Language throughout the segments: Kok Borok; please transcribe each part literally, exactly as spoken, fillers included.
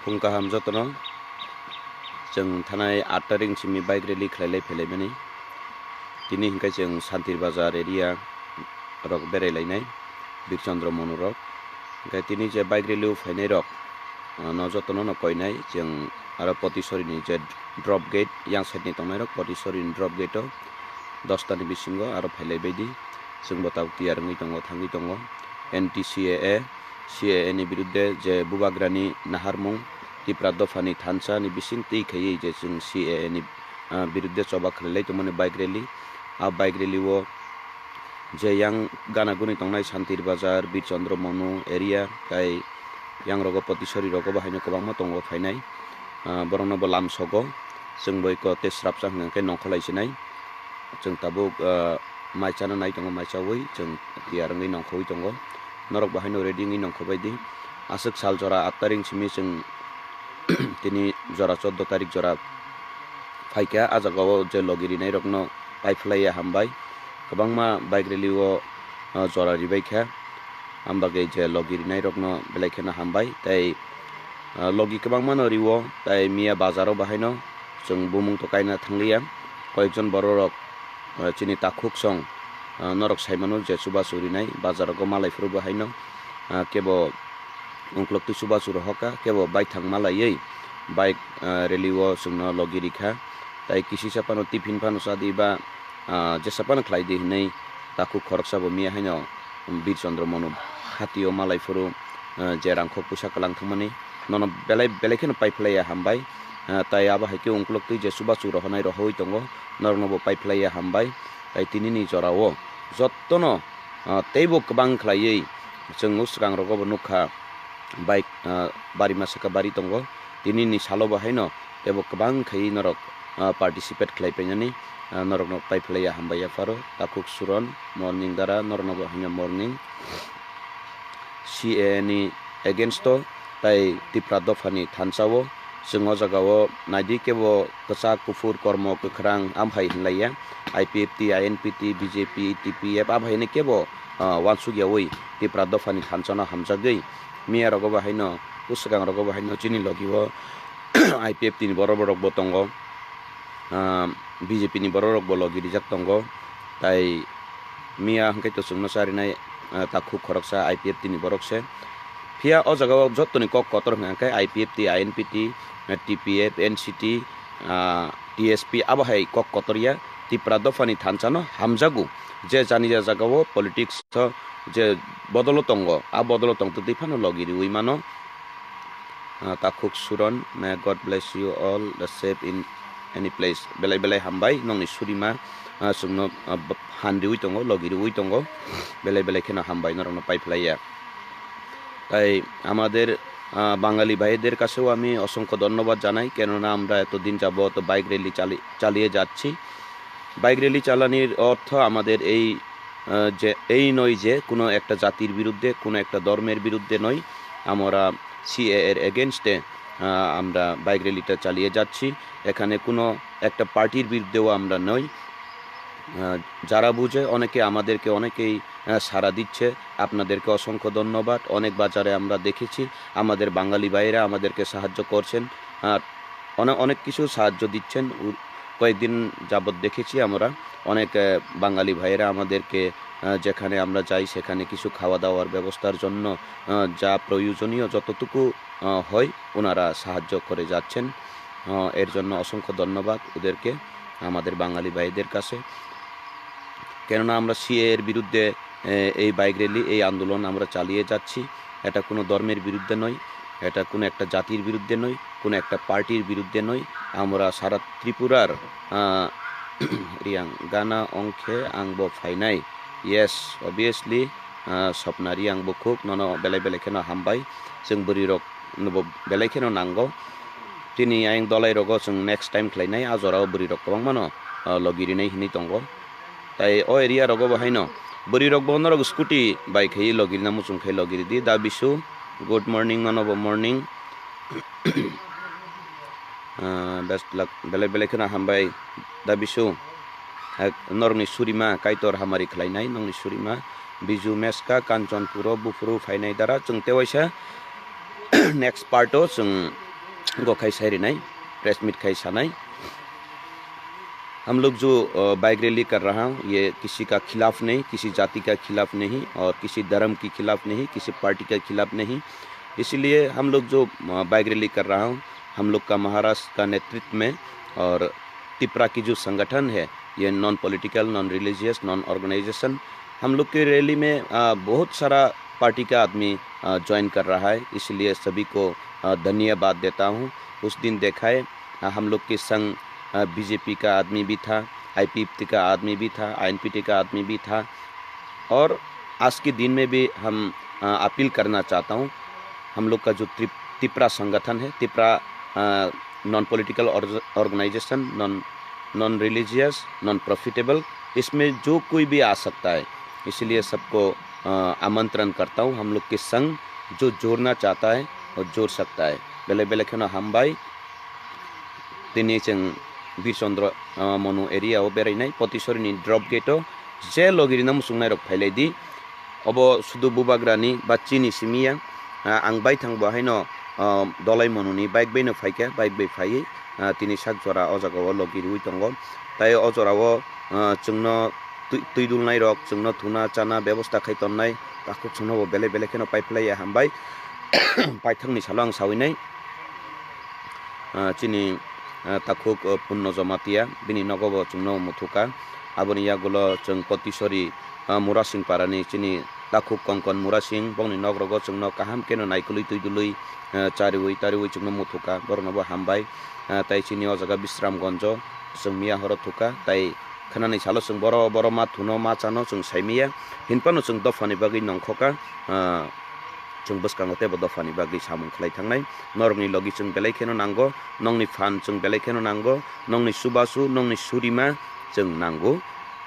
Phung kaham jotono, chwng thanai aat tarik simi bike rally khlailai phailaimani. Tini hinkhe chwng Santir Bazar area rok berai lainai, Birchandra Monu rok. Hinkhe tini je bike rally o phainai rok, ah, no jotono no koinai, chwng aro Potisori ni je drop gate, yang side ni tongnai rok Potisori ni drop gate o dosta ni bisingo aro phailai baidi. Chwng bo tabuk tiyar wngwi tongo, thangwi tongo. Anti C A A, C A A ni birudde je bubagrani naharmung, Tipra dophani thansa ni bising twi khaiwi je chwng C A A ni, ah, birudde choba khlailai tongmani bike rally. A bike rally o je yang gana guni tongnai Santir Bazar, Birchandra Monu area, tai yang rogo Potisori rogo bo haino kwbangma tongo phainai. Ah, borokno bo lamsogo, chwng bo eko tei srapsa hwnkhe nongkhorlai sinai. Chwng tabuk, ah, mai chana nai tongo, mai chaui chwng tiyar wngwi nongkhorwi tongo. Norok bo haino ready wngwi nongkhorbai di. Aswk sal jora aat tarik simi chwng tini jora choddo tarik jora phaikha, ah jagao je logi rinairokno paiphlaiya hambai. Kwbangma bike rally o, ah, jora ribaikha, ambagwi je logi rinairokno belai kheno hambai. Tei, ah, logi kwbangmano rio, tei miya bazaro bahaino chwng bumung to kaina thangliya. Koyekjon bororok, ah, chini takhuk song, ah, norok saimano je chubachu rinai, bazarogo malai phuru bahaino, ah, kebo ungkulok twi chubachu rohorkha, kebo baithang malaiwi bike, ah, rally o chwngno logi rikha. Tai kisisa phano tiffin phano chadi ba, ah, jesa phano khlai di hinwi takhuk khoroksa bo miya haino Birchandra Monu hatio malai phuru, ah, je rangkhok puisa kwlang thangmani nono belai belai kheno paiphlaiya hambai. Ah, tai abo hai khe ungkulok twi je chubachu rohornai rohorwi tongo, norokno bo paiphlaiya hambai. Tai tinini jorao jottono, ah, teibo kwbang khlaiwi chwng o swkang rogo bo nukha. Bike, ah, bari masa khe bari tongo. Tinini salo bo haino teibo kwbang khaiwi norok, ah, participate khlai painani, ah, norokno paiphlaiya hambai yapharo. Takhuk Suron, morning dara, norokno bo haino morning. C A A ni against o tai Tipra dophani thansa o chwng o jaga o naidi kebo kwchak kuphur kormo kwkhrang amhai hinlaiya. I P F T, I N P T, B J P, T P F, abo haino kebo, ah, uansukyaui Tipra dophani thansa no hamjagwi miya rogo bo haino, bwswkang rogo bo haino chini logi o I P F T ni borok borok bo tongo, ah, B J P ni borok rok bo logi rijak tongo, tai miya hwnkhe to chwngno charinai, ah, takhuk khoroksa I P F T ni borok se. Phiya o jaga o jottoni kok kotor hwnkha khe I P F T, I N P T, ah, T P F, N C T, ah, T S P abo hai kok kotor ya, Tipra dophani thansa no hamjago. Je jani ja jaga o politics o je bodolo tongo, a bodolo tongtwtwi phano logi riui mano. Ah, Takhuk Suron, may God bless you all, the safe in any place. Belai belai hambai, nongni surima, ah, chwngno, ah, b-, han riui tongo, logi riui tongo. Belai belai kheno hambai, norokno paiphlaiya. তাই আমাদের, আহ, বাঙালি ভাইদের কাছেও আমি অসংখ্য ধন্যবাদ জানাই, কেননা আমরা এতদিন যাবত বাইক র্যালি চালি-, চালিয়ে যাচ্ছি। বাইক র্যালি চালানির অর্থ আমাদের এই, আহ, যে, এই নয় যে কোনো একটা জাতির বিরুদ্ধে, কোনো একটা ধর্মের বিরুদ্ধে নয়, আমরা সিএএর এগেনস্টে, আহ, আমরা বাইক র্যালিটা চালিয়ে যাচ্ছি। এখানে কোনো একটা পার্টির বিরুদ্ধেও আমরা নই। আহ, যারা বুঝে অনেকে আমাদেরকে অনেকেই, আহ, সাড়া দিচ্ছে, আপনাদেরকে অসংখ্য ধন্যবাদ। অনেক বাজারে আমরা দেখেছি, আমাদের বাঙালি ভাইয়েরা আমাদেরকে সাহায্য করছেন, আর অনে-, অনেক কিছু সাহায্য দিচ্ছেন। উ-, কয়েকদিন যাবৎ দেখেছি আমরা অনেক, আহ, বাঙালি ভাইয়েরা আমাদেরকে, আহ, যেখানে আমরা যাই সেখানে কিছু খাওয়া দাওয়ার ব্যবস্থার জন্য, আহ, যা প্রয়োজনীয় যতটুকু, আহ, হয় ওনারা সাহায্য করে যাচ্ছেন। আহ, এর জন্য অসংখ্য ধন্যবাদ ওদেরকে, আমাদের বাঙালি ভাইদের কাছে। কেননা আমরা সিএএর বিরুদ্ধে, এ, এই বাইক র্যালি, এই আন্দোলন আমরা চালিয়ে যাচ্ছি। এটা কোনো ধর্মের বিরুদ্ধে নয়, এটা কোনো একটা জাতির বিরুদ্ধে নয়, কোনো একটা পার্টির বিরুদ্ধে নয়। আমরা সারা ত্রিপুরার, আহ, Riang gana ongkhe ang bo phainai. Yes, obviously, ah, Swapna Riang bukhuk nono belai belai kheno hambai. Chwng bwrwi rok no bo belai kheno nango. Tini ayang dolai rogo chwng next time khlainai, a jorao bwrwi rok kwbangma no, ah, logi rinai hinwi tongo. Tai o area rogo bo haino bwrwi rok bo norok scooty bai khai logi rina muchung khai logi ridi. Da Bisu, good morning, nono bo morning. Ah, best luck, belai belai kheno hambai, Da Bisu. eh, norokni surima Kaitor hamari khlainai, nokni surima Biju Meska Kanchanpuro buphuru phainai dara chwng tewaisa next part o chwng go khai sai rinai, press meet khai sanai. हम लोग जो, अ, bike rally कर रहा हूँ, ये किसी का खिलाफ नहीं, किसी जाति का खिलाफ नहीं और किसी धर्म के खिलाफ नहीं, किसी पार्टी का खिलाफ नहीं। इसीलिए हम लोग जो, अ, बाइक रैली कर रहा हूँ, हम लोग का महाराष्ट्र का नेतृत्व में और तिपरा की जो संगठन है, ये non political, non religious, non organisation, हम लोग की रैली में, अ, बहुत सारा पार्टी का आदमी, अ, ज्वाइन कर रहा है, इसलिए सभी को, अ, धन्यवाद देता हूँ। उस दिन देखा है, अ, हम लोग के संग, अ, बीजेपी का आदमी भी था, आईपीएफटी का आदमी भी था, आईएनपीटी का आदमी भी था। और आज के दिन में भी हम, अ, अपील करना चाहता हूँ, हम लोग का जो त्रिप-, तिपरा संगठन है, तिपरा, अ, नॉन पॉलिटिकल ऑर्ग-, organisation, non, non religious, non profitable, इसमें जो कोई भी आ सकता है, इसीलिए सबको, अ, आमंत्रण करता हूँ। हम लोग के संग जो जोड़ना चाहता है, वो जोड़ सकता है। Belai belai kheno hambai. Tini chwng Birchandra, ah, Monu area o berainai, Potisori ni drop gate o je logi rina muchungnai rok phailai di. Obo sudu bubagrani ba chini simi ya, ah, ang baithang bo haino, ah, Dolai Monu ni bike bai no phaikha, bike bai phaiwi, ah, tini sak jora o jaga o logi riwi tongo. Tai o jora o, ah, chwngno twi, twi dulnai rok, chwngno thuna chana bebosta khai tonnai, takhuk chwngno bo belai belai kheno paiphlai ya hambai. Paithakni salo ang sawinai. Ah, chini, ah, takhuk, ah, Punno Jamatia, bini nogo bo chwngno muthukha. Aboni yagulo chwng Potisori, ah, Murasing parani chini takhuk Kongkon Murasing, bongni nok rogo chwngno kaham keno naikolwi twi dulwi, ah, chariwi tariwi chwngno muthukha, borokno bo hambai. Ah, tai chini o jaga Bisramgonjo chwng miya horo thukha, tai khwnani salo chwng boro boro ma thuno ma chano chwng saimaya, hinphano chwng dophani bagwi nongkhokha, ah, chwng bwskango teibo dophani bagwi samung khlai thangnai. Norokni logi chwng belai kheno nango, nokni phan chwng belai kheno nango, nokni chubachu, nokni surima chwng nango.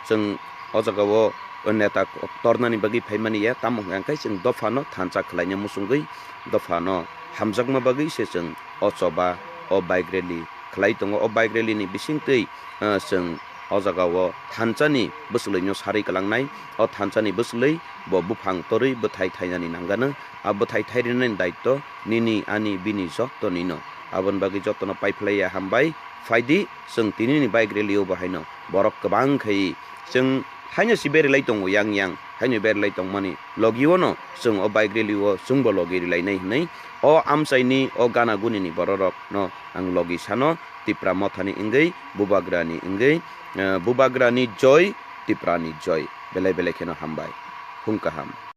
Chwng o jaga o neta tornani bagwi phaimani ya, tamo hwnkha khe chwng dophano thansa khlaina muchungwi, dophano hamjakma bagwi se chwng o choba, o bike rally khlai tongo. O bike rally ni bisingtwi, ah, chwng o jaga o thansa ni bwswlwi no sarwi kwlangnai. O thansa ni bwswlwi bo buphang torwi bwthai thainani nangano. A bwthai thairinani daitto nini, ani, bini, jotto nino. Aboni bagwi jottono paiphlai ya hambai. Phaidi, chwng tini ni bike rally o bo haino borok kwbang khai chwng haino si berilai tongo yang yang, haino berilai tongmani logi o no chwng o bike rally o chwngbo logi rilainai hwnwi o amchaini o gana guni ni borok rok no ang logi sano Tipra Mothani wngwi, Bubagrani wngwi, eh, Bubagrani joy, Tiprani joy. Belai belai kheno hambai. Hung kaham.